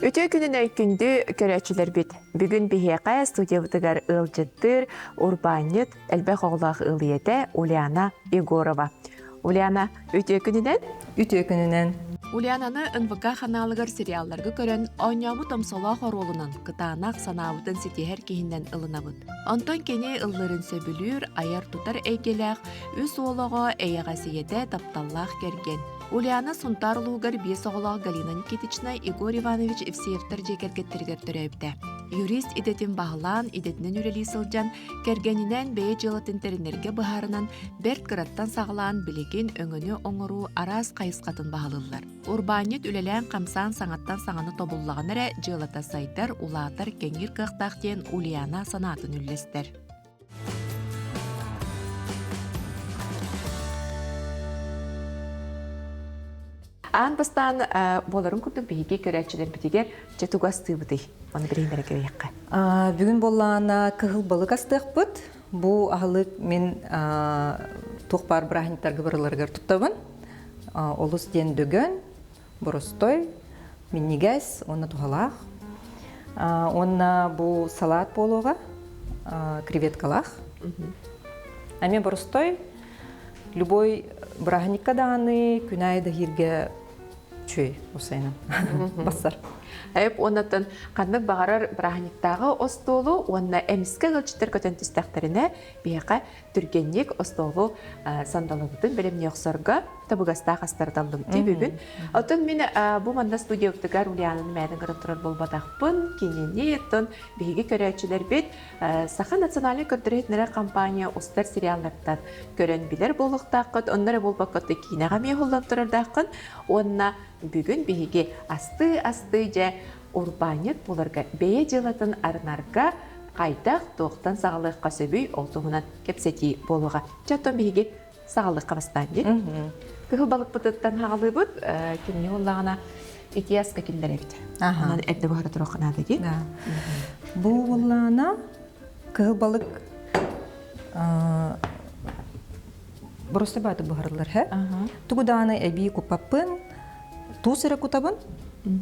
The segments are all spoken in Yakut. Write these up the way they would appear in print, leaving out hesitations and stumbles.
Үтүө күнүнэн күндү көрөөччүлэрбит! Бүгүн биһиэхэ студиябытыгар ыалдьыттыыр урбаанньыт, элбэх оҕолоох ыал ийэтэ Ульяна Егорова. Ульяна, үтүө күнүнэн! Үтүө күнүнэн! Ульянаны НВК ханаалыгар сериалларга көрөн, оонньообут омсолоох оруолунан кытаанах санаабытын ситиһэр киһинэн ылынабыт. Онтон кини ыллыырын сөбүлүүр, айар-тутар эйгэлээх, үс уол оҕо эйэҕэс ийэтэ, тапталлаах кэргэн. Ульяна Сунтаар улууһугар биэс оҕолоох Галина Никитична Егор Иванович Евсеевтар дьиэ кэргэттэригэр төрөөбүтэ. Юрист идэтин баһылаан, идэтинэн үлэлии сылдьан, кэргэнинээн бэйэ дьыалатын тэринэргэ быһаарынан, бэрт кыраттан саҕалаан билигин өҥөнү оҥоруу араас хайысхатын баһылыыллар. Урбаанньыт үлэлээн-хамсаан саҥаттан саҥаны тобуллаҕына эрэ дьыалата сайдар, улаатар, кэҥиир кыахтаах диэн Ульяна санаатын үллэстэр. Аан бастаан буоларын курдук биһиги көрөөччүлэрбитигэр дьэ тугу астыыбытый? Ону билиһиннэрэ кэбиһиэххэ. Бүгүн буоллаҕына кыһыл балык астыахпыт. Бу аһылык мин туох баар бырааһынньыктарга барыларыгар туттабын. Олус диэн дөгөн, боростой, минньигэс уонна туһалаах. Уонна бу салаат буолуоҕа, креветкалаах. Эмиэ боростой, любой бырааһынньыкка даҕаны күн аайы да иһииргэ үчүгэй усайынан бассар. Эп уоннаттан ханнык баҕарар бырааһынньыктааҕы остуолу уонна эмискэ ыалдьыттар көтөн түстэхтэринэ биһиэхэ түргэнник остуолу сандалыбытын бэлэмнии охсорго табыгастаах астары таллыбыт дии бүгүн. Оттон мин бу манна студиябытыгар Ульянаны мээнэ көрөн турар буолбатахпын. Кинини оттон биһиги көрөөччүлэрбит Саха национальнай көрдөрөр компания устар сериаллартан көрөн билэр буолуохтааххыт, онно эрэ буолбакка киинэҕэ эмиэ уһуллан турардааххын. Уонна бүгүн биһиги астыы-астыы дьэ урбаанньыт буоларга бэйэ дьыалатын арынарга хайдах туохтан саҕалыахха сөбүй ол туһунан кэпсэтии буолуоҕа. Чэ оттон биһиги саҕалыахха бастаан дии. Кыһыл балыкпытыттан хаҕалыыбыт, кимни буоллаҕына итиаска киллэрэбит. Онон эрдэ буһара туруохха наада дии. Бу буоллаҕына кыһыл балык Боростуой бааты буһарыллар һэ. Тугу даҕаны эбии куппаппын, туус эрэ кутабын,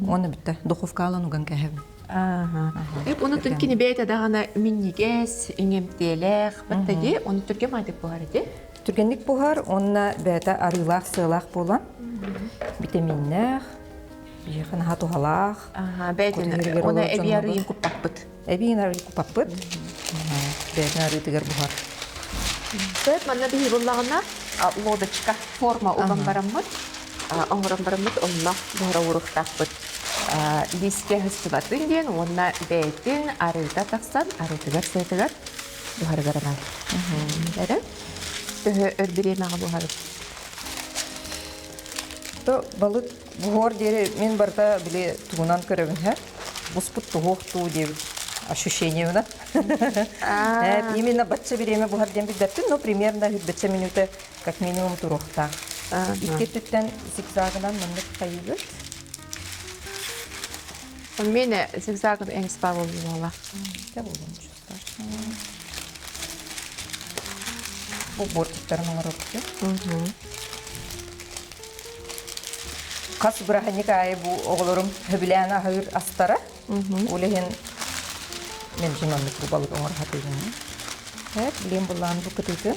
уонна бүттэ. Духовкалан уган кэһэбин. Эп оны түркини бэйэтэ даҕаны минньигэс, иҥэмтиэлээх, батта дии, оны түргэн маайдык буһар ити. Түргэнник буһар, уонна бэйэтэ арыылаах-сыалаах буолан, витаминнээх, биһиэхэ наһаа туһалаах. Бэйэтин оны эбии арыйын куппаппыт. Эбиин арыы купаппыт. Бэйэтин арыытыгар буһар. Сөп, манна биһи буллаҕына лодочка форма уган бараммыт, оҥорон бараммыт онно буһара уруохтаахпыт. Лиискэ ыһыстыбатын диэн уонна бэйэтин арыыта тахсан арыытыгар сыатыгар буһарыгар анаан. Эрэ төһө өр бириэмэҕэ буһарып? То балык Буһуор диэри мин барыта били тугунан көрөбүн һэ. Буспут туһуох дуу диэбит ощущениебына. Именно бачча бириэмэ буһар диэн билбэппин, но примерно бачча минута как минимум туруохтаах. Икки өттүттэн зигзагынан маннык хайыыбыт. Мен зигзагын эҥспа буолла. Бу бортиктарын оҥоробут. Хас бырааһынньык аайы бу оҕолорум сөбүлээн аһыыр астара. Ол иһин мен маннык бу балык оҥоро сатыыбын. Эп, билиэн буллаан бу кытыытын.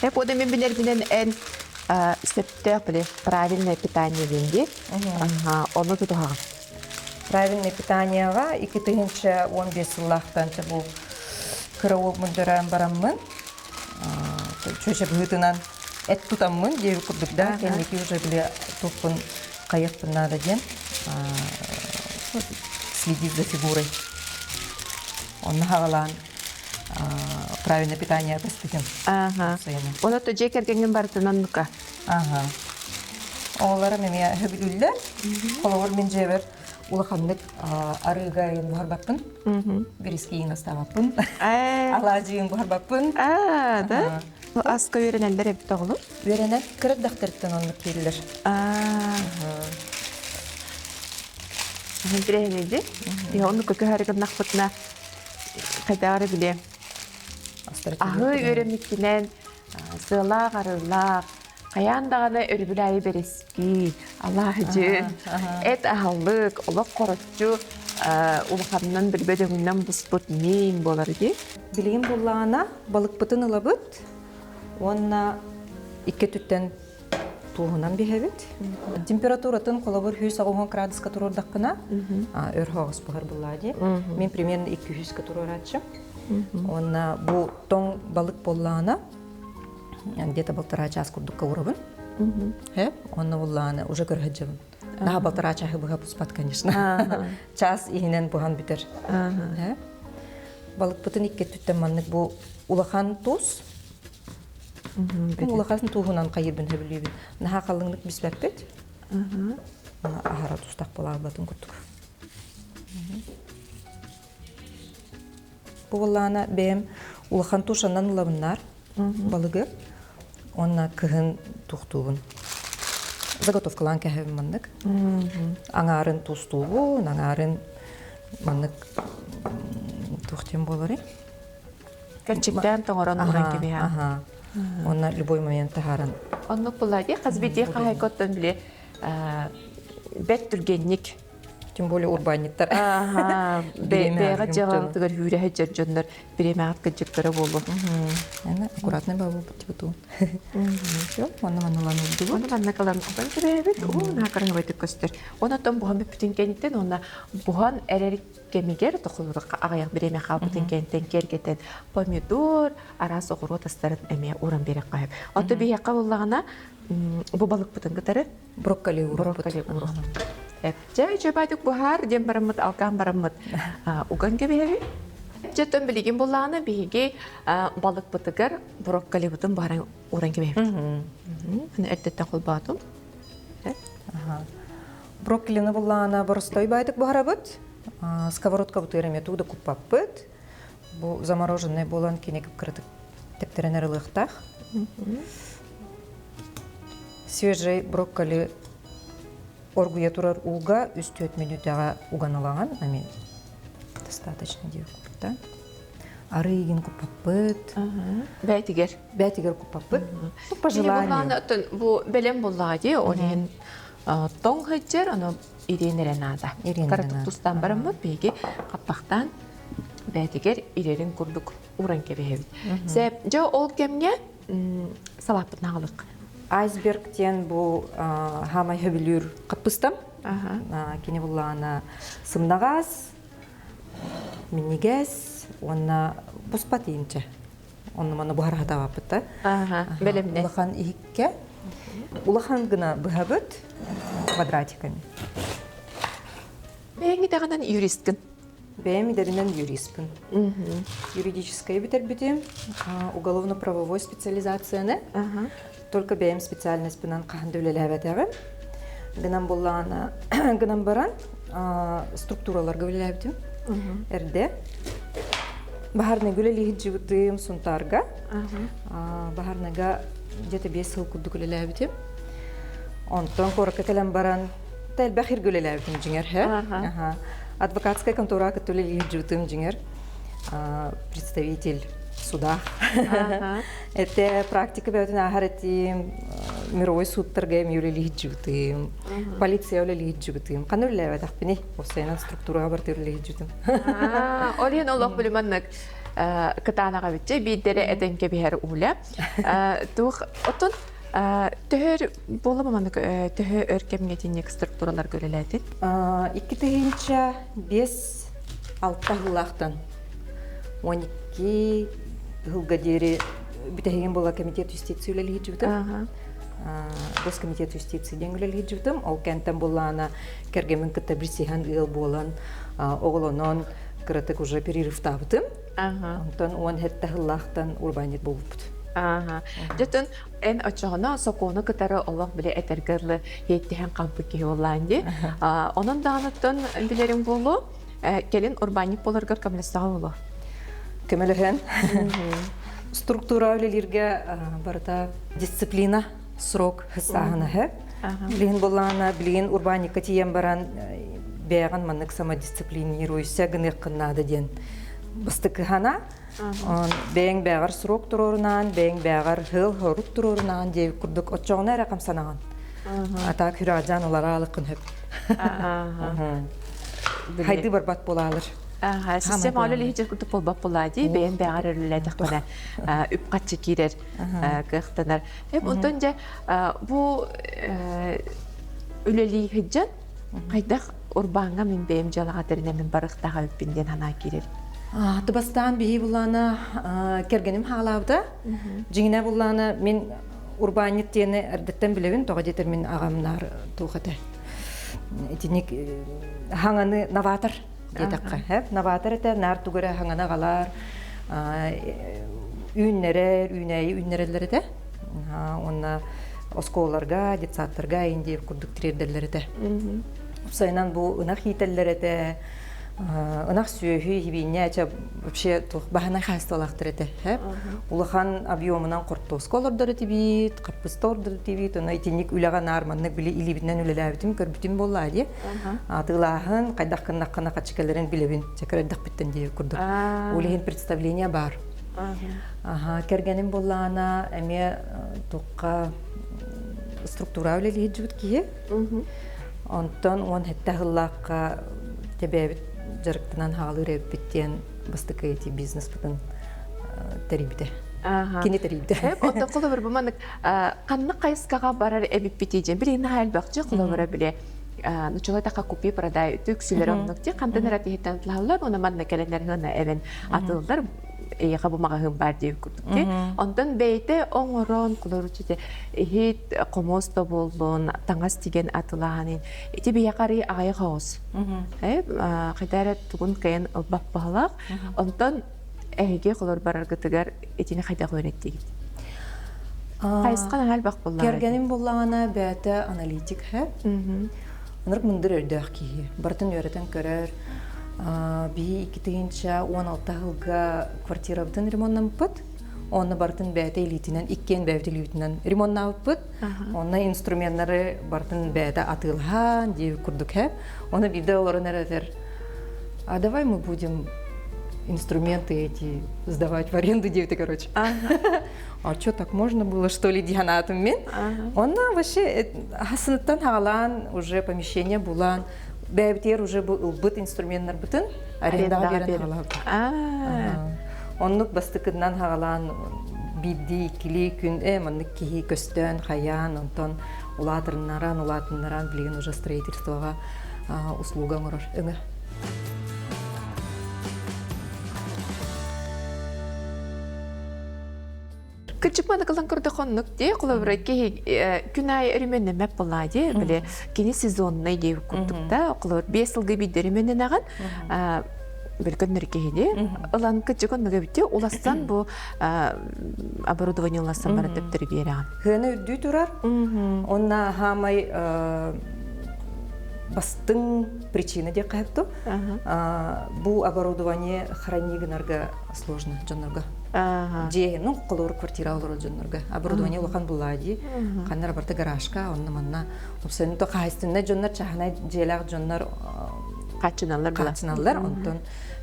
Эп, ода мен билэрбинэн эн сөптөөх били правильное питание диэн дии. Ону тутуһаҕын. Правильное питанияҕа 2015 сыллаахтан бу кыра уолбун төрөөн бараммын чүөчэ быһыытынан эт тутаммын диэбит курдук да кэнники уже били туппун хайыахпын наада диэн следить за фигурой онно хаҕалаан правильное питание көспүтүм Ага. Онон дьиэ кэргэҥҥин барытынан нука. Ага. Оҕолорум эмиэ сөбүлүүллэр. Холобур, мин дьиэбэр улаханнык арыыга айын буһарбаппын. Бириски астаабаппын. Алаадьыйын буһарбаппын. Аа, да? Аска үөрэнэллэр эбит оҕолор. Үөрэнэн кыра дактарыттан оннук дииллэр. Аа. Интириэһинэйди. Оннук көһөрү гыннахпытына хайдах эрэ билиэм. Аһыы үөрэммиккинэн сыалаах арыылаах. Хайаан даҕаны өрөбүл аайы бэрэскии, алаадьы, эт аһылык, олох хороччу улаханынан бөдөҥүнэн буспут миин буолар дии. Билигин буллаҕына балыкпытын ылабыт уонна икки өттүттэн тууһунан биһэбит. Температуратын холобур 180 градуска туруордахпына өр хоҕус буһар буллаа дии. Мин примерно 200-ка туруорааччым. Уонна бу тоҥ балык буоллаҕына где-то полтора час курдукка уурабын. Онно буллаҕына уже көрө сылдьабын. Наһаа полтора чаһы быһа буспат, конечно. Час иһинэн буһан бүтэр. Балыкпытын икки өттүттэн маннык бу улахан туус. Улахан тууһунан хайыырбын сөбүлүүбүн. Наһаа халыҥнык биспэппит. Аһара тустах буолаабатын курдук. Бу буоллаҕына бэйэм улахан тушанан ылабыннар балыгы. Уонна кыһын туохтуубун. Заготовкалаан кэһэбин маннык. Аҥаарын туустуубун, аҥаарын маннык туох диэн буоларый? Кэрчиктээн тоҥорон уран кэбиһэҕин. Аха. Уонна любой момент таһааран. Оннук буолла дии, хас биирдии хаһайкоттон били бэрт түргэнник Тем более урбаанньыттар. Бэйэҕэ дьыалаҕытыгар үүрэ сылдьар дьоннор бириэмэҕит кыдьыктара буолуо. Аккуратно буолбут типа туун. Все, онно манна ылан урдубут. Оны манна кылан уган кэбиһэбит. Уу, наһаа кыраһыбайтык көстөр. Онон буһан бүппүтүн кэнниттэн уонна буһан эрэр кэмигэр тохолурукка аҕыйах бириэмэ хаалбытын кэнниттэн киэргэтэн помидор, араас оҕуруот астарын эмиэ ууран биэрэххэ сөп. Оттон биһиэхэ буоллаҕына бу балыкпытын кытары Брокколи уурбут. Брокколи уурбут. Дьэ, үчүгэйдик буһаар диэн бараммыт, алкаан бараммыт уган кэбиһэбит. Дьэ, оттон билигин буллаҕына биһиги балыкпытыгар брокколибытын буһаран ууран кэбиһэбит. Аны эрдэттэн холбоотум. Брокколины буллаҕына боростой баайдык буһарабыт. Сковородкабытыгар эмиэ тугу да куппаппыт. Бу замороженный буолан кини кып-кыратык тэптэрэн арылыахтаах. Свежий брокколи оргуйа турар ууга 3-4 мүнүүтэҕэ уган ылаҕын, ами достаточно диир куппута. Арыы игин куппаппыт. Бээтигэр. Бээтигэр куппаппыт. Ну, по желанию. Бу бэлэм буллаҕа дии, ол иһин тоҥ сылдьар, ону ириэн эрэ наада. Кыратык тустан бараммыт, биһиги хаппахтаан бээтигэр ирэрин курдук уран кэбиһэбит. Сеп, дьэ ол кэмҥэ салааппытын аҕалык. Айсберг диэн бу хаамай хөбүлүүр хаппыстам. Кини буллаҕына сымнаҕас, минньигэс уонна буспат иинчэ. Онно манна буһара сатаабаппыт да. Бэлэмнэ. Улахан иһиккэ улахан гына быһабыт квадратиками. Бэйэҥ идэҕинэн юристкын. Бэйэм идэбинэн юристпын. Юридическай бүтэрбитим, уголовно-правовой специализацияны. Только бэйэм специальностьпынан хаһан да үлэлээбэтэҕим. Гынан буллаҕына, гынан баран структураларга үлэлээбитим. Эрдэ. Баһарныга үлэлии сылдьыбытым Сунтаарга. Баһарныга где-то 5 сыл курдук үлэлээбитим. Онтон куоракка кэлэн баран элбэх иргэ үлэлээбитим дьиҥэр һэ. Адвокатскай контора кытта үлэлии сылдьыбытым дьиҥэр представитель суда. Это практика бөтүн ааһар этим, мировой судтарга эми үлэлии сылдьыбытым, полиция үлэлии сылдьыбытым. Ханна үлэлээбэтэхпиний? Уопсайынан структураҕа барыта үлэлии сылдьыбытым. Ол иһин олох билиманнык кытаанаҕа бүтчэ биирдэрэ этэн кэбиһэр Уля. Туох оттон төһө буола маннык төһө өр кэмҥэ итинник структураларга үлэлээтин? 2005-6 сыллаахтан 12 сылга диэри бүтэһигин буола комитет юстиции үлэлии сылдьыбытым. Госкомитет юстиции диэн үлэлии сылдьыбытым. Ол кэнтэн буллаана кэргэммин кытта билсиһэн ыал буолан, оҕолонон кыратык уже перерывтаабытым. Онтон 17 сыллаахтан урбаанньыт буолбуппут. Дьэтин эн оччоҕуна сокуону кытары олох биле этэргэ дылы иэттиһэн хаалбыт киһи буоллаан дии. Онон даҕаныттан билэрим буолуо, кэлин урбаанньык буоларгар көмөлөстөҕө буолуо. Көмөлөһөн. Структура үлэлииргэ барыта дисциплина, срок сааһынаһы. Билигин буоллаҕына, билигин урбаанньыкка тиийэн баран бэйэҕин маннык самодисциплинируйся гыныаххын наада диэн. Бастакыһана бэйэҥ бэҕэр срок туруорунаан, бэйэҥ бэҕэр хыл-хорук туруорунаан диэбит курдук оччоҕуна эрэ хамсанаҕын. А так хүрэҕдьаан улараа алыккын хөп. Хайды барбат буолаалар. Система оле лиһи курдук буолбат буолаа дии, бэйэм бэҕэр өрүллээтэхпинэ үп-харчы киирэр кыахтанар. Эп онтон дьэ бу үлэлии сылдьан хайдах урбааҥҥа мин бэйэм дьыалаҕа тэринэммин барыахтаах эбиппин диэн санаа киирэр. Тубастаан биһи буллаана кэргэним хаалаабыта. Дьиҥинэ буллаана мин урбаанньыт диэни эрдэттэн билэбин, тоҕо диэтэр мин аҕамнаар туох этэ. Итинник хаҥаны новатор диэтэххэ, новатор этэ, наар тугу эрэ хаҥаны аҕалар, үүннэрэр, үүнээйи үүннэрэллэр этэ. Уонна оскуолаларга, детсадтарга индия курдук тириэрдэллэр этэ. Уопсайынан бу ынах иитэллэр этэ, ынах сүөһү хибиинньэ чэ вообще туох баһынай хаһаайыстыбалаахтар этэ. Улахан объемунан хортуоска олордор этибит, хаппыста олордор этибит, ону итинник үлэҕэ наар маннык били илиибинэн үлэлээбитим, көрбүтүм буоллаа дии. Атыылааһын, хайдах гыннаххына хаччы кэлэрин билэбин, чэ кыра эрдэхпиттэн диэбит курдук. Ол иһин представление баар. Аха, кэргэним буоллаҕына эмиэ туохха структура үлэлиһидьибит киһи. Онтон 17 сыллаахха тэбээбит дьарыктанан хаалыыр эбиппит диэн бастакы ити бизнеспытын тэрийбитэ. Кини тэрийбитэ. Онтон холобур бу маннык ханнык хайыскаҕа барар эбиппитий диэн билигин наһаа элбэхчи холобура биле нучала таха купи продай үксүлэр оннук ти хантан эрэ тиһиттэн тылаллар уна манна кэлэннэр гына эбэн атыллар эйиэхэ бу маҕаһыын баар диэн курдук ти. Онтон бэйэтэ оҥорон куларуччу иһит хомуос да буоллун таҥас тигэн атылаанын ити биһиэхэ арый аҕыйах оҕус. Хайда эрэ тугун кыайан ылбаппаһалаах. Онтон эһиги холор бараргытыгар итини хайдах үөрэттигит? Хайысхан аһа элбэх буоллаҕа. Кэргэним буоллаҕына бэйэтэ аналитик һэ. Ынырык мындыр өйдөөх киһи. Барытын үөрэтэн көрөр. Биһи 2016 сылга квартирабытын ремоннаммыппыт. Онно барытын бэйэтэ илиитинэн, иккиэн бэйэбит илиибитинэн ремоннаабыппыт. Онно инструменнары барытын бэйэтэ атыылаһан диэбит курдук һэ. Оны биирдэ олорон эрэтэр, а давай мы будем инструменты эти сдавать в аренду диэбитэ, короче. А что, так можно было, что ли, диһанаатым мин. Онно вообще хасыныттан хаалаан уже помещение булан, бэйэбитигэр уже бу ылбыт инструменнарбытын арендаҕа биэрэн хаалаабыт. Оннук бастакыннан хаалаан биирдии иккилии күн э маннык киһи көстөөн хайаан онтон улаатыннаран улаатыннаран билигин уже строительствоҕа услуга оҥорор өҥө. Кырдьык маны кылан көрдөх оннук дии холобура киһи күн аайы өрүмөннөмөт буоллаа дии били кини сезонный дии курдук да холобур 5 сылга биирдэ өрүмөннөнөҕүн били көннөрү киһини ылан кырдьык оннук эбит улассан бу оборудование улассан бара төптөрү биэрэҕин. Хыана үрдүү турар. Онна хаамай бастыҥ причина диэххэ хаһыпту. Бу оборудование храни гынарга сложно дьоннорго. Дьиэ, ну, холобур квартира олорор дьоннорго. Оборудование улахан буллаа дии. Ханна барыта гаражка, онно манна. Собственно, то хаһайственнай дьоннор, чааһынай дьиэлээх дьоннор Хааччыналлар була. Хааччыналлар, онтон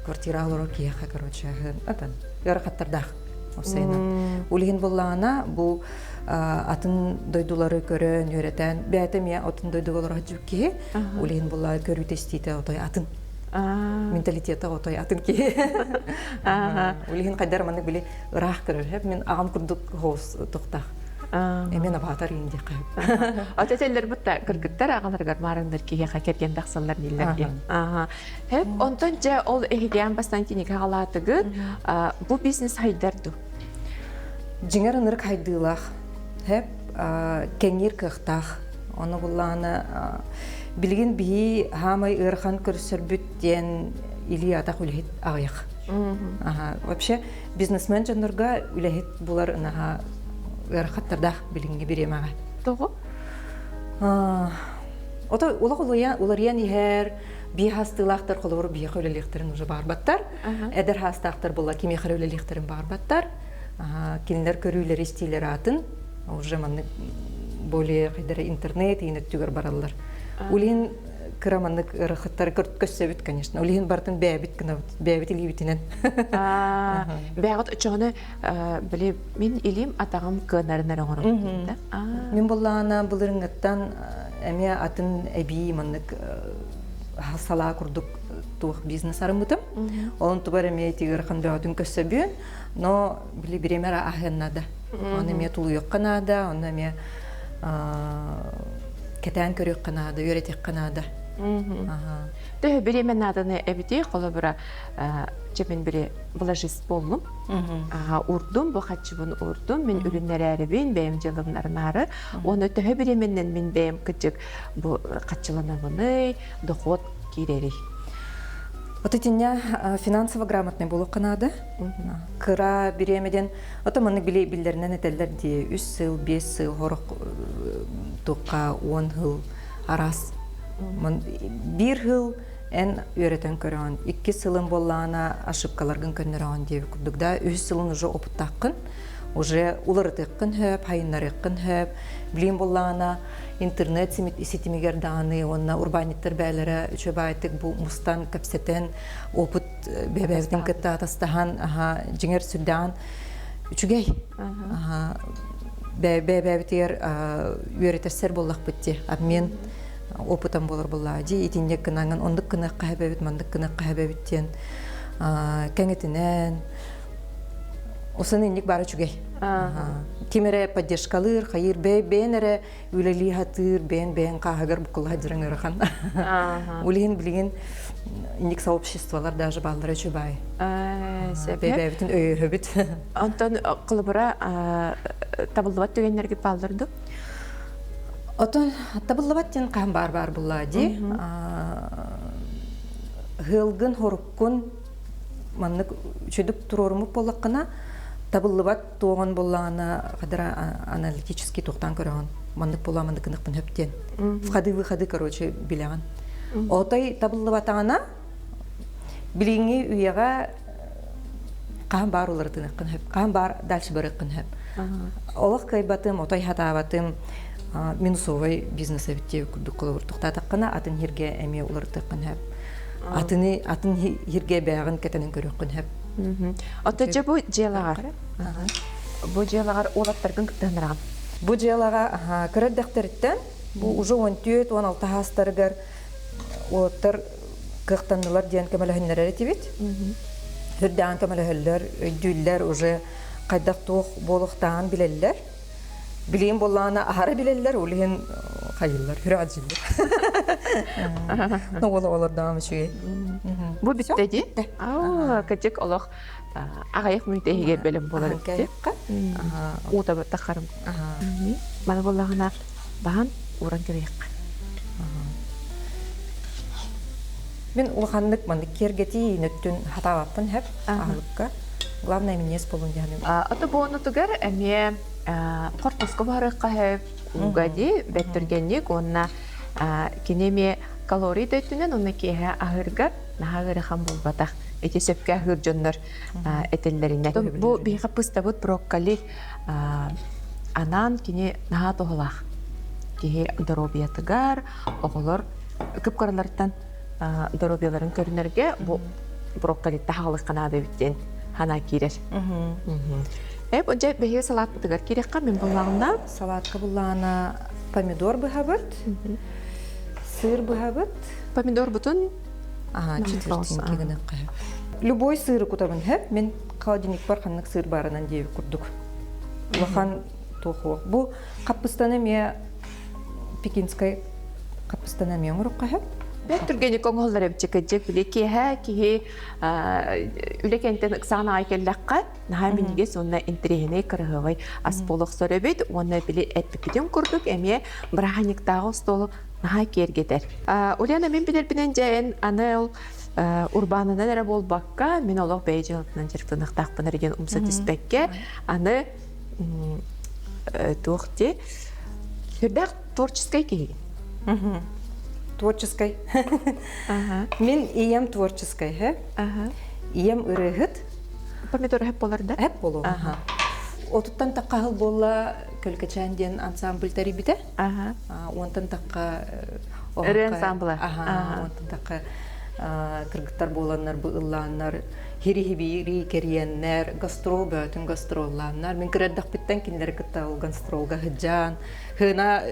квартира олорор киһиэхэ, короче, атын ыарахаттардаах. Осайынан. Улиһин буллаҕына бу атын дойдулары көрөн, үөрэтэн, бэйэтэ эмиэ атын дойдуга олорор киһи, улиһин булла көрүүтэ истиитэ отой атын. Менталитета отой атын киһи. Улиһин хайдар маннык били ыраах көрөр. Мин аҕам курдук хоос тухтаах. Эмиэ набаатар иин диэххэ. Ата этэллэр бутта кыргыттар аҕаларыгар маарыннар киһиэхэ кэргэн тахсаллар дииллэр диэн. Хеп, онтон дьэ ол эһигиэн бастан кинигэ аҕалаатыгыт бу бизнес хайдар ду? Дьиҥэр ынырык хайдыылаах. Хеп, кэҥиир кыахтаах. Ону буллаҕына билигин биһи хаамай ыарахан көрсөрбүт диэн илии атах үлэһит аҕыйах. Вообще бизнесмен дьоннорго үлэһит булар ынаһа ыарахаттардаах билиҥҥи бириэмэҕэ. Тоҕо? Ото улах уларыйан иһэр, бии хаастыылаахтар холобур биһиэхэ үлэлиэхтэрин уже баарбаттар. Эдэр хаастаахтар буолла кимиэхэ эрэ үлэлиэхтэрин баарбаттар. Кинилэр көрүүлэри истиилэр атын уже маннык более хайдара интернет иин өттүгэр бараллар. Улин кыра маннык ыарахаттары көссөбүт, конечно. Ол иһин бартын бэйэбит гынабыт, бэйэбит илиибитинэн. Бэйэҕит оччоҕуна били мин илиим атаҕым кыанарын эрэ оҥоробут да? Мин буллаҕына былырыҥҥыттан эмиэ атын эбии маннык салаа курдук туох бизнес арыммытым. Ол онтубар эмиэ ити ыарахан бөҕөтүн көссөбүөн, но били бириэмэ эрэ аһыан наада. Оны эмиэ тулуйуохха наада, оны эмиэ кэтээн көрүөххэ наада, үөрэтиэххэ наада. Төһө бириэмэ нааданы эбити, холобура, чэ мин били блажист буоллум. Урдум, бу хаччыбын урдум, мин үлүннэрээрибин, бэйэм дьыалабын арынаары. Уонна төһө бириэмэннэн мин бэйэм кыдьык бу хаччыланабыный, дохуот киирэрий? Вот итиннэ финансово грамотный буолуохха наада. Кыра бириэмэден, ото маннык били биллэринэн этэллэр дии, үс сыл, биэс сыл, хорох туохха уон сыл араас. Биир сыл эн үөрэтэн көрөҕүн, иккис сылын буоллаҕына ошибкаларгын көннөрөҕүн диэбит курдук да, үһүс сылын уже опыттааххын, уже уларытыаххын сөп, хайыннарыаххын сөп. Билигин буоллаҕына интернет ситимигэр даҕаны уонна урбаанньыттар бээлэрэ үчүгэй баайтык бу мустан кэпсэтэн опыт бэйэбитин кытта атастаһан аха дьиҥэр сүрдэҕин үчүгэй бэйэбитигэр үөрэтэрсэр буоллахпыт дии обмен опытом буолар буоллаа дии итинник гынаҥын оннук гыныахха хэбэбит маннык гыныахха хэбэбит диэн кэҥэтинэн Осын инник бары үчүгэй. Ким эрэ поддержкалыыр, хайыыр, бэйэн эрэ үлэлии хатыыр, бэйэн бэйэн хааһыгар буккулла дьырын ыарахан. Улиһин билигин инник сообществолар даже бааллара үчүгэй. Бэйэбитин өйөһөбүт. Онтон холобура табыллыбат түгэннэргэ бааллар ду? Отон табыллыбат диэн хаһан баар баар буллаа дии. Ыалгын хоруккун маннык үчүгдүк туруоруммут буоллаххына, табыллыбат туоҕун буоллаҕына, хадара аналитический туохтаан көрөҕүн. Маннык буолуо, маннык гыныахпын сөп диэн. Входы-выходы, короче, билэҕин. Отой табыллыбатаҕына, билиҥҥи үйэҕэ хаһан баар уларытыныаххын сөп, хаһан баар дальше барыаххын сөп. Олох кыайбатым, отой хатаабатым, минусовой бизнес эбит диэбит курдук холобур туохтаатаххына, атын сиргэ эмиэ уларытыаххын сөп. Атыны атын сиргэ бээҕин кэтэнэн көрүөххүн сөп. Ото дьэ бу дьыалаҕар бу дьыалаҕар уолаттаргын кыттыһыннараҕын? Бу дьыалаҕа кыра эрдэхтэриттэн бу уже 14-16 саастарыгар уолаттар кыахтаннылар диэн көмөлөһүннэрэр этибит. Үрдээн көмөлөһөллөр, өйдүүллэр, уже хайдах туох буолуохтааҕын билэллэр. Билигин буоллаҕына аһара билэллэр, ол иһин хайыыллар, хүрэ дьиллэр. Оҕол оҕолордоом үчүгэй. Бу бүттэ дии. Аа, кырдьык олох аҕыйах мүнүүтэ иһигэр бэлэм буолар эбит. Уута таххарым. Маны буоллаҕына баһан ууран кэбиһиэххэ. Мин улаханнык маннык киэргэтии өттүн хатаабаппын хэп аһылыкка. Главное минньиэс буолун диһаным. Ото буонутугар эмиэ хортуска буһарыахха сөп, ууга дии, бэрт түргэнник уонна кини эмиэ калорий да өттүнэн уонна киэһэ аһыырга наһаа ыарахан буолбатах. Ити сөпкө аһыыр дьоннор этэллэринэн. Бу биһиэхэ пыстабыт брокколи анаан кини наһаа туһалаах. Киһи доруобуйатыгар, оҕолор кып-кыраларыттан доруобуйаларын көрүнэргэ бу брокколитта хаалыахха наада эбит диэн санаа киирэр. Э, бу дьэ биһиги салааппытыгар киириэххэ мин буллаҕына Салаатка буллаҕына помидор быһабыт, сыр быһабыт. Помидорбутун Ага, четвертинки гыныахха. Любой сыры кутабын хэп, мин холодильникпар ханнык сыр барынан диэбит курдук. Улахан туох Бу хаппыстаны эмиэ пекинскай хаппыстаны эмиэ оҥоруохха сөп. Бэрт түргэнник оҥоһуллар эбит кырдьык били киэһэ киһи үлэ кэнтэн ыксаан аҕай кэллэххэ наһаа минньигэс уонна интэриэһинэй кыраһыабай ас буолуохсор эбит уонна били эппиппитин курдук эмиэ бырааһынньыктааҕы остуолу наһаа киэргэтэр. Ульяна мин билэрбинэн дьэ эн аны ол урбаанынан эрэ буолбакка мин олох бэйэ дьыалатынан дьарыктаныахтаахпын эрэ диэн умса түспэккэ аны туох дии сүрдээх творческай киһигин. Творческай. Мин ийэм творческай, һэ? Ийэм ырыаһыт. Помидор хэп болар да? Хэп болу. Отуттан таққа хыл буолла Көлкөчөөн диэн ансамбль тэрийбитэ. Онтон таққа. Ырыа ансамбла. Аха, онтон такка кыргыттар буоланнар бу ыллааннар хири-хибири кэриэннэр, гастрол бөтүн гастроллааннар. Мин кырардахпыттан кинилэри кытта ол гастролга сылдьан, хына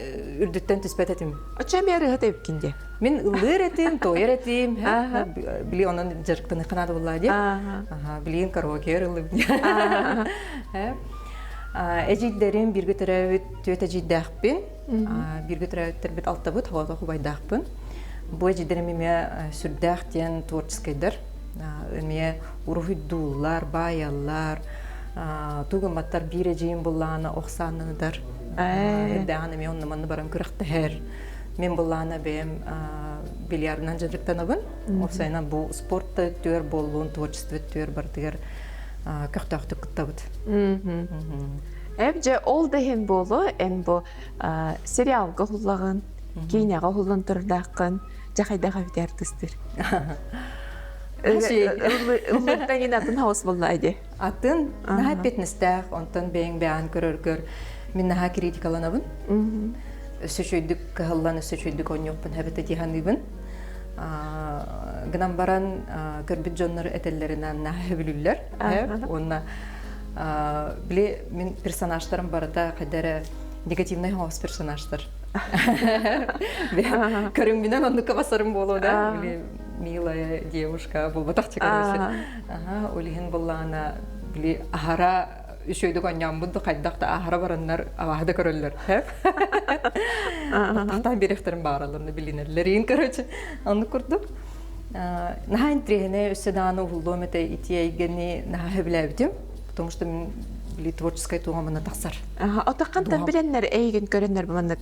үрдүттэн түспэт этим. Оччо эмиэ ырыаһыт эбиккин дии. Мин ыллыыр этим, туойар этим, били онон дьарыктаныхха наада буоллаа дии. Билигин караоке ыллыбын. Эдьиийдэрим бииргэ төрөөбүт түөрт эдьиийдээхпин. Бииргэ төрөөбүттэрбит алтабыт, оҕото убайдаахпын. Бу эдьиийдэрим эмиэ сүрдээх диэн творческайдар. Эмиэ уруһуйдууллар, баайаллар. Тугумматтар биир эдьиийим буллаҕына ох сааннанытар. Эрдээҕин эмиэ онно-манна баран күрэхтэһэр. Мин былаана бэйэм бильярдынан дьарыктанабын. Уопсайынан бу спорт да өттүгэр буоллун, творчество өттүгэр барытыгар көхтөөхтүк кыттабыт. Эп дьэ ол да иһин буолуо эн бу сериалга уһуллаҕын, киинэҕэ уһуллан турдааххын, дьэ хайдах эбитэ артыыстыр? Ыллыктан ин атын хаус буолла ди. Атын наһаа эппиэтинэстээх, онтон бэйэҥ бэйэҕин көрөргөр мин наһаа критикаланабын. Өссө үчүгэйдик кыһаллан, өссө үчүгэйдик оонньуохпун эбэтэ дии саныыбын. Гынан баран көрбүт дьоннор этэллэринэн наһаа сөбүлүүллэр. Уонна били мин персонажтарым барыта хайда эрэ негативный хаос персонажтар. Көрүҥмүнэн оннукка басарым буолуо да. Били милая девушка буолбатах короче. Аха, ол иһин буллаҕына били аһара үчүгэйдик оонньооммут да хайдах да аһара бараннар абааһы да көрөллөр. Тахтаан биэриэхтэрин баараларына билинэллэрин короче. Оннук курдук. Наһаа интириэһинэй өссө даҕаны уһуллуом этэ ити эйгэни наһаа сөбүлээбитим. Потому что мин били творческай туоҕа тахсар. Отаххантан билэннэр эйигин көрөннөр маннык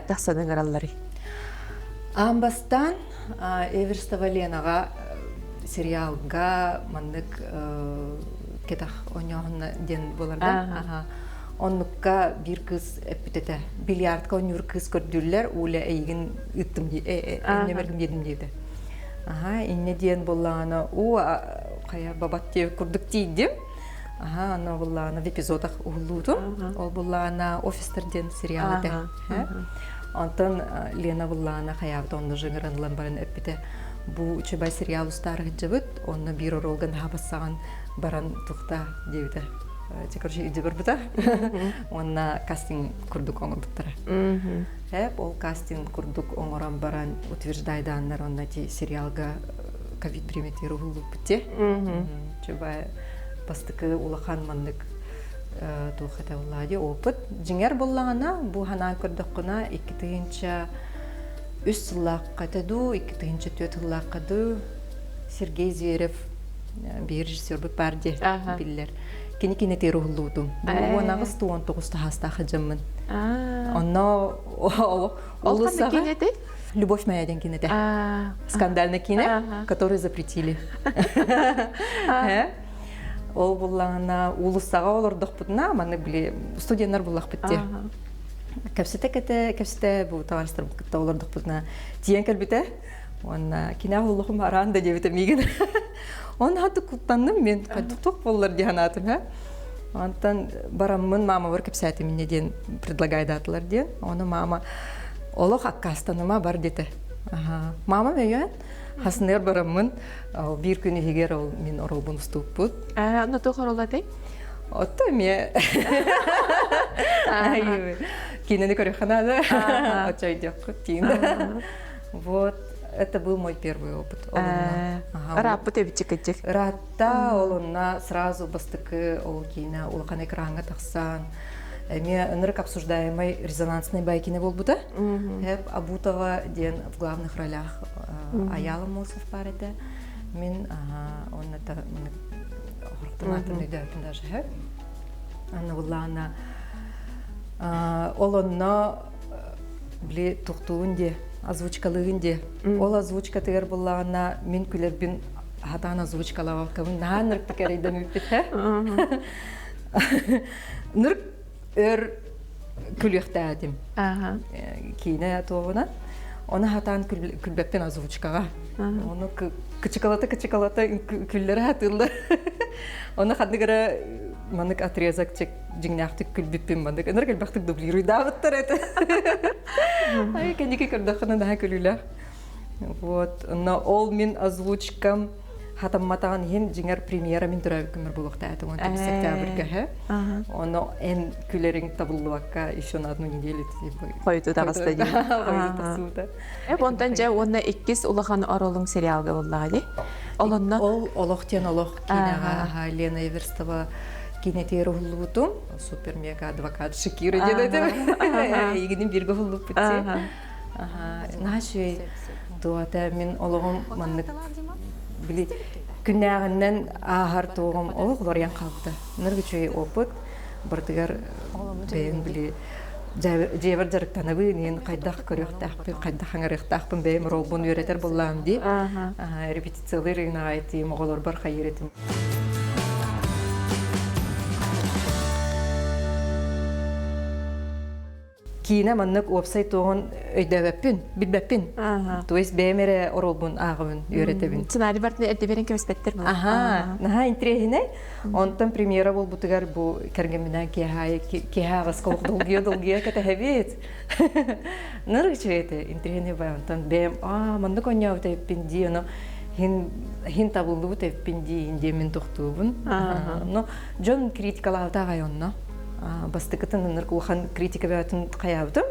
тахсан ыҥыралларый? Аан бастаан Эверстова Ленаҕа сериалга маннык кэтэх оонньооһунна диэн буолар да. Оннукка биир кыыс эппит этэ. Бильярдка оонньуур кыыс көрдүүллэр, Уля эйигин ыыттым нөмергин биэрдим диэтэ. Аха, инньэ диэн буоллаҕына, уу хайа бабат диэбит курдук тиийдим. Аха, аны буоллаҕына в эпизодах уһуллуутум. Ол буоллаҕына офистер диэн сериал этэ. Онтон Лена буллаана хайаабыт онно жыҥыран ылан баран эппитэ бу үчүгэй сериал устаары сылдьабыт онно биир оруолга наһаа бассаҕан баран тухта диэбитэ дьэ короче илдьэ барбыта уонна кастинг курдук оҥорбуттара эп ол кастинг курдук оҥорон баран утверждайдааннар онно ити сериалга ковид бириэмэтигэр уһуллубут те үчүгэй бастакы улахан маннык туох этэ буоллаҕа дии опыт дьиҥэр буоллаҕына бу санаан көрдөххүнэ 2003 сыллаахха этэ дуу 2004 сыллаахха дуу Сергей Зверев биир режиссербут баар дии биллэр кини кинэтигэр уһуллубутум 18-19 таһаастаах дьоммун онно Ол ханнык киинэ этэй? Любовь моя диэн кинэ этэ. Скандальный кино, который запретили. Ол буллаҕына уулуссаҕа олордохпутуна маннык били студеннар буллахпыт дии. Кэпсэтэ кэтэ кэпсэтэ бу товарищтарбыт кытта олордохпутуна тиийэн кэлбитэ. Уонна кинээ уллухум араан да диэбитэ миигин. Онно хатты куттанным мен туох буоллар дии санаатым һэ. Онтон бараммын маамабар кэпсээтим инньэ диэн предлагайдаатылар диэн. Ону мама олох аккаастаныма бар диэтэ. Мамам өйөөн хасыныгар бараммын биир күн иһигэр ол мин оруолбун устубуппут. Онно туох оруол этэй? Отто эмиэ киинэни көрүөххэ наада. Оччо өйдүөххүт тиин. Вот это был мой первый опыт. Ырааппыт эбит кыдьык. Ыраатта, ол онно сразу бастакы ол киинэ улахан экраҥҥа тахсан эмиэ ынырык обсуждаемый резонансный бай киинэ буолбута. Абутова диэн в главных ролях Аяла Мосов баар этэ. Мин онно хорохтонаатын өйдөөппүн даже һэ. Анна буллаана ол онно били тухтуун дии озвучкалыгын дии. Ол озвучкатыгар буллаҕына мин күлэрбин хатаан озвучкалаабаккабын наһаа нырыктык эрэйдэммиппит һэ. Нырк өр күлүөхтээтим. Киинэ туоҕунан. Оны хатаан күлбэппин озвучкаҕа. Ону кычыкалата-кычыкалата күллэрэ хатыыллар. Оны ханнык эрэ маннык отрезок дьиҥнээхтик күлбүппүн маннык ынырык элбэхтик дублируйдаабыттар этэ. Ай кэнники көрдөххүнэ наһаа күлүүлээх. Вот, но ол мин озвучкам хатамматаҕын иһин дьиҥэр премьера мин төрөөбүт күммэр буолуохтаах этэ 19 октябрьга һэ. Ону эн күлэриҥ табыллыбакка еще на одну неделю хойуту таҕыста дии. Хойуту тахсыбыта. Эп онтон дьэ уонна иккис улахан оролуҥ сериалга буоллаҕа дии. Ол онно Ол олох диэн олох киинэҕэ Лена Эверстова киинэтигэр уһуллубутум. Супер мега адвокат Шакира диэн этим. Эйигинин бииргэ уһуллубуппут дии. Наһаа үчүгэй туота мин олоҕум маннык били күннээҕинэн ааһар туоҕум олох уларыйан хаалбыта. Ынырык үчүгэй опыт барытыгар бэйэҥ били дьиэбэр дьарыктанабын иһин хайдах көрүөхтээхпин, хайдах хаҥарыахтаахпын бэйэм ролбун үөрэтэр буоллаҕым дии. Репетициялыыр ыҥаҕа этиим, оҕолорбор хайыыр этим. Киинэ маннык уопсай туоҕун өйдөөбөппүн, билбэппин. То есть бэйэм эрэ оруолбун ааҕабын, үөрэтэбин. Сценарий бартын эрдэ кэбиспэттэр буолар. Аха, наһаа интэриэһинэй. Онтон премьера буолбутугар бу кэргэмминээн киэһэ киэһэ аҕыска олох долгуйа-долгуйа кэтэһэбит. Ныр үчүгэй этэ, интэриэһинэй бай. Онтон бэйэм аа маннык оонньообут эбиппин дии, ону хин хин табыллыбыт эбиппин дии диэммин тохтуубун. Но дьон критикалаабыта аҕай онно. Бастакытын ынырык улахан критика бөҕөтүн хайаабытым,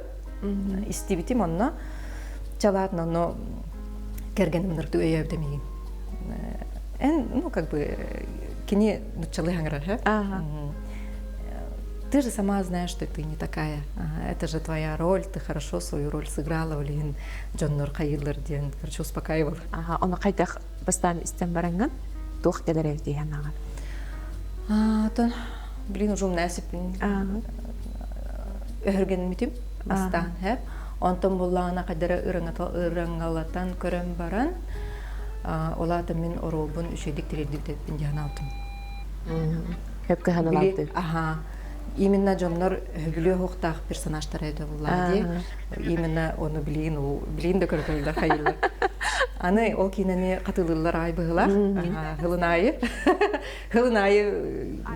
истибитим онно чалаатын онно кэргэним ынырыктык өйөөбүтэ миигин. Эн, ну, как бы, кини нуччалыы хаҥырар, Ты же сама знаешь, что ты не такая. Это же твоя роль, ты хорошо свою роль сыграла, блин, дьоннор хайыылар диэн, короче, успокаивал. Ага, ону хайдах бастаан истэн бараҥҥын туох кэлэр эбит диэн аҕар? Тон Блин, уже умнасиппин өһөргөнмүтүм бастаан хэп. Онтон буллаҕына хайдара ырыҥалатан көрөн баран, ол аата мин оруолбун үчүгэйдик тириэрдибит диэн алтым. Хөпкө ханалаабытым. Аха. Именно дьоннор өһүлүө хуохтаах персонажтара этэ буллаа дии. Именно ону билиин билиин да көрөкөллөр хайылар. Аны ол киинэни хатылыыллар аай быһылаах. Хылын аайы. Хылын аайы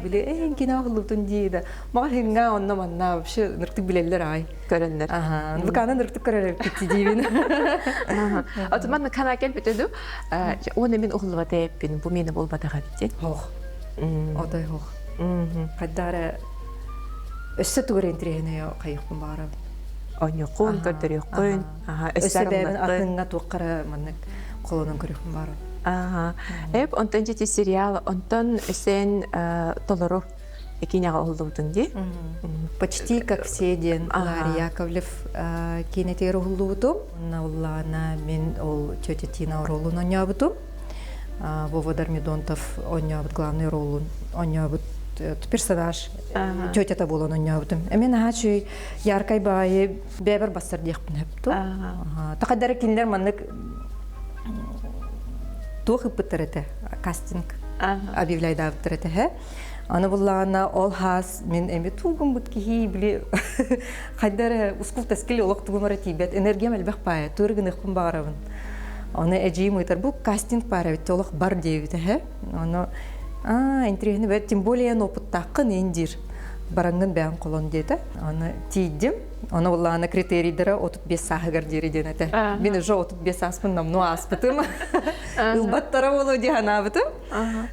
били эйин кино оһуллубутун дии да маҕаһыыҥҥа онно манна вообще ныртык билэллэр аай. Көрөннөр. Аха, буканы ныртык көрөр эбиппит диибин. Отуман хана кэлбит үдү. Уонна мин уһуллубата эппин, бу мені болбатаха бити. Хох. Отой хох. Хайдара өссө тугур интириэһинэй хайыхпын баарабын. Оньокун, көрдөрүөххүн. Өссө бэйэбин атыҥҥа туоххара маннык холонон көрүөхпүн баарабын. Ааха. Эп онтон дьити сериал, онтон сен толору киинэҕэ уһуллубутун дии. Почти как все диэн Ларри Яковлев киинэтигэр уһуллубутум. Онна мин ол тетя Тина оруолун оонньообутум. Вова Дормидонтов оонньообут главный ролун оонньообут персонаж тетята буолан оонньообутум. Эмиэ наһаа үчүгэй яркай баайы бэйэбэр бассар диэхпин сөптө. Тахадара кинилэр маннык туох ыппыттар этэ кастинг объявляйдаабыттар этэ һэ аны буллаҕына ол хаас мин эми тугум бут киһи били хайда эрэ ускул тэскил олох тугум эрэ тиийбэт энергиям элбэх баайа тур гыныахпын баҕарабын оны эдьиийим ыытар бу кастинг баар эбит олох бар диэбит эһэ ону аа интириэһини бэт тем более эн опыттааххын ин диир бараҥҥын бэйэҥ холон диэтэ аны тиийдим Ону буллаҕына критерийдара 35 сааһыгар диэри диэн этэ. Мин уже 35 сааспын номнуо ааспытым. Ылбаттара буолуо дии санаабытым.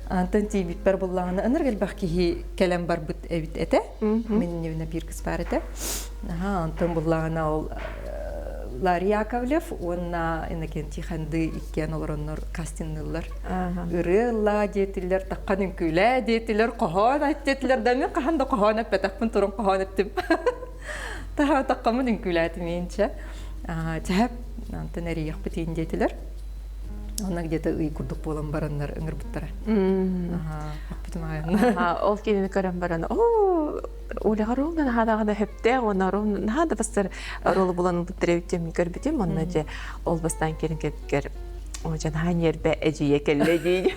Антон тиийбиппэр буллаҕына ынырык элбэх киһи кэлэн барбыт эбит этэ. Мин иннибинэ биир кыс баар этэ. Онтон буллаҕына ол Ларри Яковлев уонна Иннокентий Ханды иккиэн олороннор кастинныыллар. Ырыа ыллаа диэтилэр, таххан үҥкүүлээ диэтилэр, хоһоон айт диэтилэр да мин хаһан да хоһоон эппэтэхпин туран хоһоон эттим. Таһаа таххаммын үҥкүүлээтим иинчэ. Чэһэп, онтон эрийэхпит диэтилэр. Онно где-то ый курдук буолан бараннар ыҥырбыттара. Хаппытым аайын. Ол кинини көрөн баран, оо, Оляҕа ровно наһаа хөптөөх уонна ровно наһаа да бастар ролу булан ылбыттар эбит диэн көрбүтүм. Онно дьэ ол бастаан кэлин кэпкэр о дьэ наһаа ньиэрбэ эдьиийэ кэллэ дии.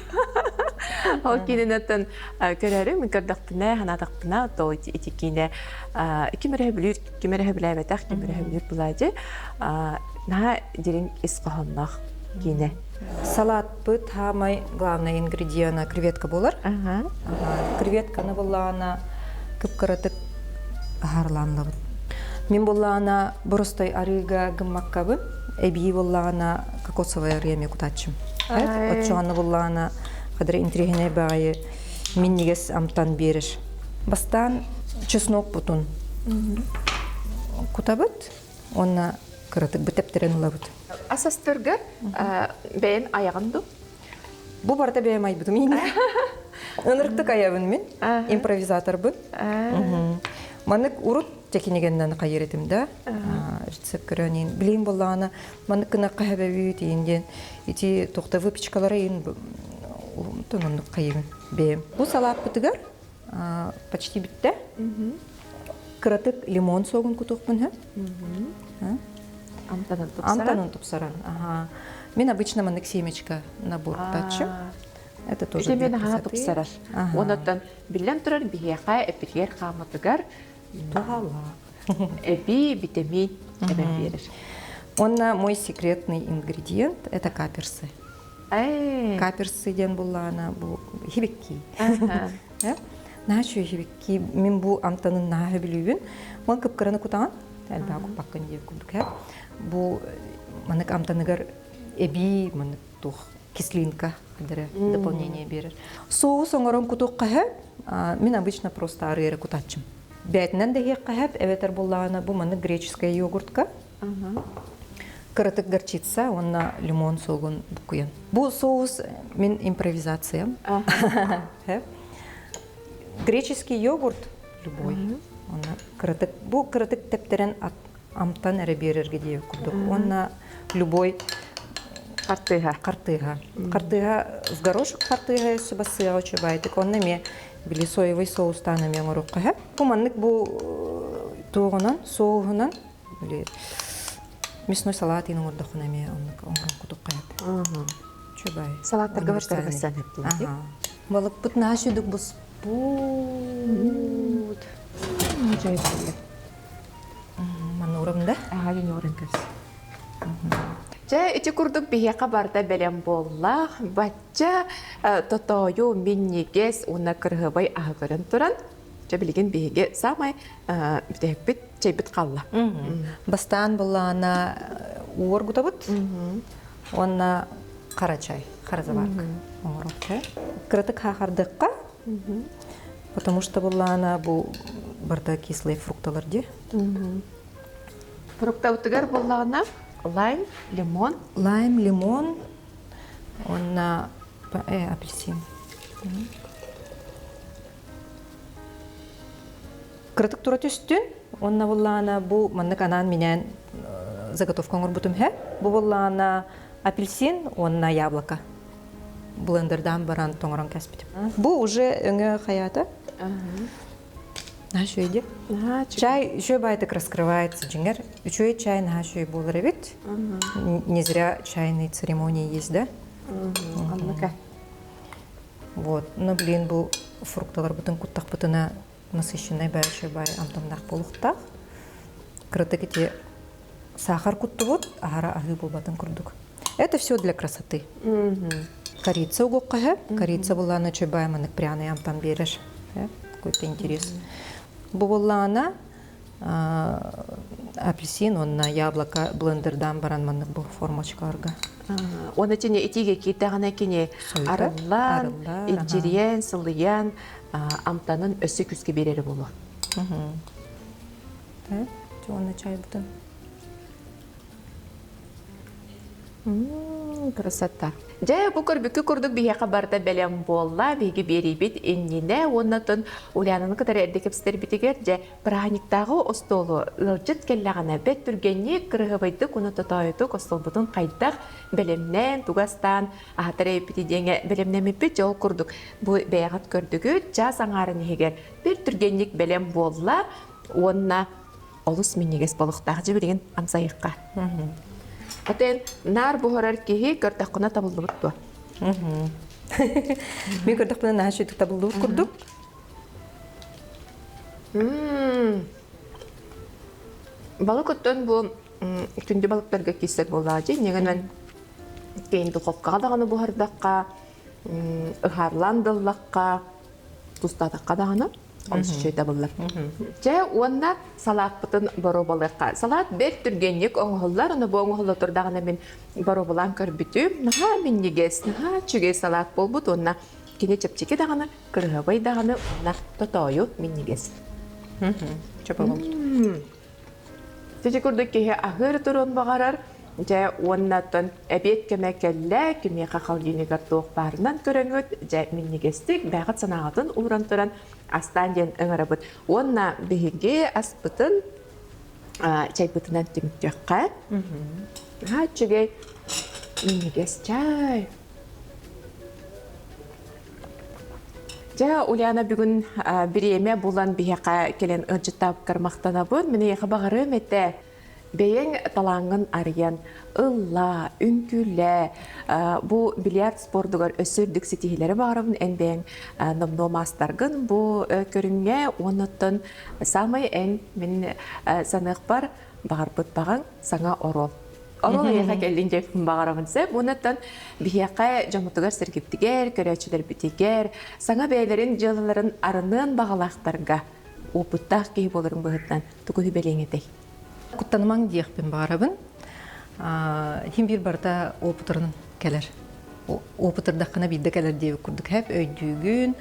Ол кининэн көрөөрү мин көрдөхпүнэ, санаатахпына, то ити киинэ ким эрэ сөбүлүүр, ким эрэ сөбүлээбэтэх, ким эрэ сөбүлүүр буолааччы. Наһаа дириҥ ис хоһоонноох киинэ. Салатпыт хаамай главный ингредиена креветка буолар. Креветканы буллаҕына кып-кыратык аһарлаанлабыт. Мин буллаҕына боростой арыыга гыммаккабын, эбии буллаҕына кокосовай арыы эмиэ кутааччым. Оччоҕону буллаҕына хадыр интириэһинэй баҕайы минньигэс амтан биэрэр. Бастаан чеснок бутун кутабыт уонна кыратык бытэптэрэн ылабыт. Ас астырга бэйэн айаҕын ду? Бу барыта бэйэм айбытым иинэ. Ынырыктык айабын мин, импровизаторбын. Маннык урут текинигеннэн хайыр этим да, рецепт көрөн билим боллаҕына маннык гынахха хэбэбүүт иин диэн ити тухта выпечкалара иин оннук хайыбын бэйэм. Бу салааппытыгар почти бүттэ. Кыратык лимон согун кутуохпун сөп. Амтанын тупсаран. Амтанын тупсаран. Ага. Мин обычно маннык семечка набор кутааччы. Это тоже для красоты. тупсарар. Онотон биллэн турар биһиэхэ эппитигэр хаамытыгар туһалаах. Эби витамин эбэн биэрэр. Онна мой секретный ингредиент это каперсы. Каперсы диэн буллаана бу хибикки. Наһаа үчүгэй хибикки. Мин бу амтанын наһаа сөбүлүүбүн. Мон кыпкыраны кутаҕын. Элбэҕи куппаккын диир курдук ээ. Бу маннык амтаныгар эбии маннык туох кислинка дэрэ дополнение биэрэр. Соус оҥорон кутуохха сөп. Мин обычно просто арыы эрэ кутааччым. Бээтинэн да иһиэххэ сөп, эбэтэр буллаҕына бу маннык греческая йогуртка. Кыратык горчица уонна лимон согун буккуйан. Бу соус мин импровизациям. Греческий йогурт любой. Онно кыратык бу кыратык тэптэрэн амтан эрэ биэрэргэ диэбит курдук. Уонна любой хартыыһа. Хартыыһа. Хартыыһа в горошек хартыыһа өссө бассыаҕа үчүгэйдик. Онно эмиэ били соевый соустаан эмиэ оҥоруохха сөп. Бу маннык бу туоҕунан, соуһунан били мясной салат иин оҥордоххуна эмиэ оннук оҥорон кутукка сөп. Үчүгэй. Салаттарга барсарга сөп. Балыкпыт наһаа сүдүк буспут. Мануурум да? Аха, юниорын көс. Чэ, ити курдук биһиэхэ барыта бэлэм буолла. Бачча тотоойу, минньигэс уонна кырыһыбай аһыгырын туран, чэ билигин биһиги саамай бүтэһикпит чэйбит хаалла. Бастаан буллаана уоргутабыт уонна хара чай, хара заварка оҥорор. Кыратык хаахардыкка, потому что буллаана бу барда кислые фрукталар дии. Фруктабытыгар буоллаҕына лайм, лимон. Лайм, лимон уонна апельсин. Кыратык тура түстүн, уонна буллаана бу маннык анаан-минээн заготовка оҥорбутум иһэ. Бу буллаана апельсин уонна яблоко. Блендердаан баран тоҥорон кэспитим. Бу уже өҥө хайаата. Наһаа үчүгэй дии. Чай үчүгэй баайтык раскрывается дьиҥэр. Үчүгэй чай наһаа үчүгэй буолар эбит. Не зря чайные церемонии есть, да? Оннука. Вот. Но, блин, бу фрукталарбытын куттахпытына насыщенный бай үчүгэй бай амтаннаах буолуохтаах. Кыратык ити сахар куттубут, аһара аһыы буолбатын курдук. Это все для красоты. Корица угуохха сөп. Корица буллаана үчүгэй маннык пряный амтан биэрэр. Какой-то интерес. Бу буллаана апельсин уонна яблоко блендердаан баран маннык бу формочкаларга. Уонна тини итиигэ киирдэҕинэ кини арыллан, илдьирийэн, сылыйан, амтанын өссө күүскэ биэрэрэ буолуо. Уонна чайбытын. Красота. Дьэ, бу көрбүккэ курдук биһиэхэ барыта бэлэм буолла. Биһиги биэриибит иннинэ уонна тон Ульянаны кытары эрдэ кэпсэтэрбитигэр дьэ бырааһынньыктааҕы остуолу ыалдьыт кэллэҕинэ бэт түргэнник, кырыһыбайдык уонна тотоойутук остуолбутун хайдах бэлэмнээн, тугу астаан аһатар эбиппитий диэҥэ бэлэмнэммиппит. Дьэ, ол курдук бу бэйэҕит көрдүгүт, чаас аҥаарын иһигэр бэрт түргэнник бэлэм буолла уонна олус минньигэс балыктаах дьэ билигин амсайыкка. Отен наар буһарар киһи көрдөххүнэ табыллыбыт дуо? Мин көрдөхпүнэ наһаа үчүгэй табыллыбыт курдук. Балык оттон бу. күндү балыктарга киирсэр буоллаҕа дии. Инньэ гынан духовкаҕа даҕаны буһардахха, ыһаарлаан да ыллахха, тустаатахха даҕаны олус үчүгэй табыллар. Дьэ уонна салааппытын боруобалыахха. Салаат бэрт түргэнник оҥоһуллар, ону бу оҥоһулла турдаҕына мин боруобалаан көрбүтүм. Наһаа минньигэс, наһаа үчүгэй салаат буолбут уонна кини чэпчэки даҕаны, кырыһабай даҕаны уонна тотоойу минньигэс. Чөпө Ити курдук киһи аһыыр туруон баҕарар, дьэ уонна оттон эбиэт кэмэ кэллэ, кимиэхэ холодильнигар туох баарынан көрөҥүт, дьэ минньигэстик бэйэҕит санааҕытын ууран туран астаан диэн ыҥырабыт. Уонна биһиги аспытын чайбытынан түмүктүөххэ. Наһаа үчүгэй минньигэс чай. Дьэ, Ульяна бүгүн бириэмэ булан биһиэхэ кэлэн ыалдьыттаабыккар махтанабын. Мин эйиэхэ баҕарыам этэ. Бэйэҥ талааҥҥын арыйан, ыллаа, үҥкүүлээ. Бу бильярд спордугар өссө үрдүк ситиһиилэри баҕарабын. Эн бэйэҥ номнуо маастаргын бу көрүҥҥэ. Уонна саамай эн мин саныахпар баҕарбыт баҕаҥ саҥа оруол. Оруол эйиэхэ кэллин диэппин баҕарабын сөп. Уоннаттан биһиэхэ дьоммутугар-сэргэбитигэр, көрөөччүлэрбитигэр саҥа бэйэлэрин дьыалаларын арыныан баҕалаахтарга опыттаах киһи буоларын быһыытынан тугу сүбэлиэҥ этэй? Куттанымаҥ диэхпин баҕарабын. Иһин биир барыта опытырын кэлэр. Опытырдаххына биирдэ кэлэр диэбит курдук хэп өйдүүгүн.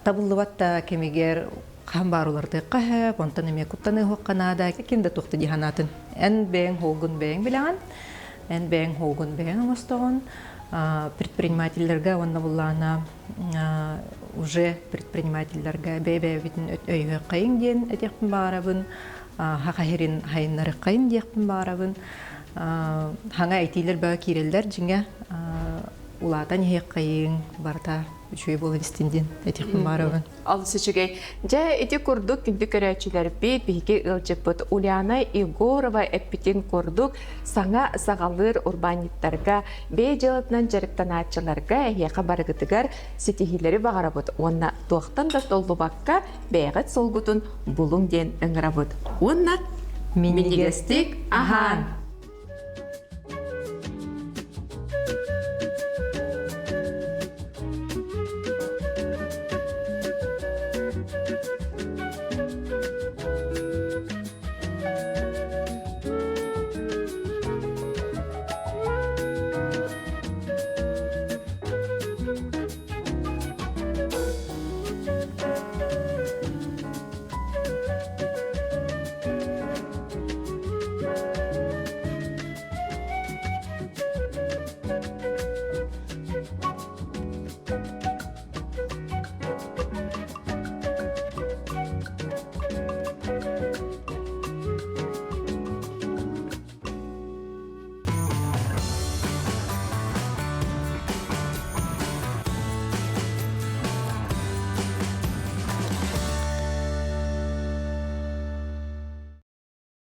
Табыллыбат да кэмигэр хаһан баар уларытыахха сөп, онтон эмиэ куттаныахха наада, ким да туох да дии санаатын. Эн бэйэҥ хоолгун бэйэҥ билэҕин, эн бэйэҥ хоолгун бэйэҥ оҥостоҕун. Предпринимателлэргэ уонна буллаана уже предпринимателлэргэ бэйэ-бэйэбитин өйүөххэйиҥ диэн этиэхпин баҕарабын, хаха сирин хайыннарыаххайын диэхпин баҕарабын. Хаҥа этиилэр бөҕө киирэллэр дьиҥэ улаатан иһиэххэйиҥ барыта үчүгэй буолан истин диэн этиэхпин баҕарабын. Олус үчүгэй. Дьэ, ити курдук күндү көрөөччүлэрбит, биһиги ыалдьыппыт Ульяна Егорова эппитин курдук, саҥа саҕалыыр урбаанньыттарга, бэйэ дьыалатынан дьарыктанааччыларга эһиэхэ барыгытыгар ситиһиилэри баҕарабыт уонна туохтан да толлубакка бэйэҕит суолгутун булуҥ диэн ыҥырабыт. Уонна минньигэстик аһаан!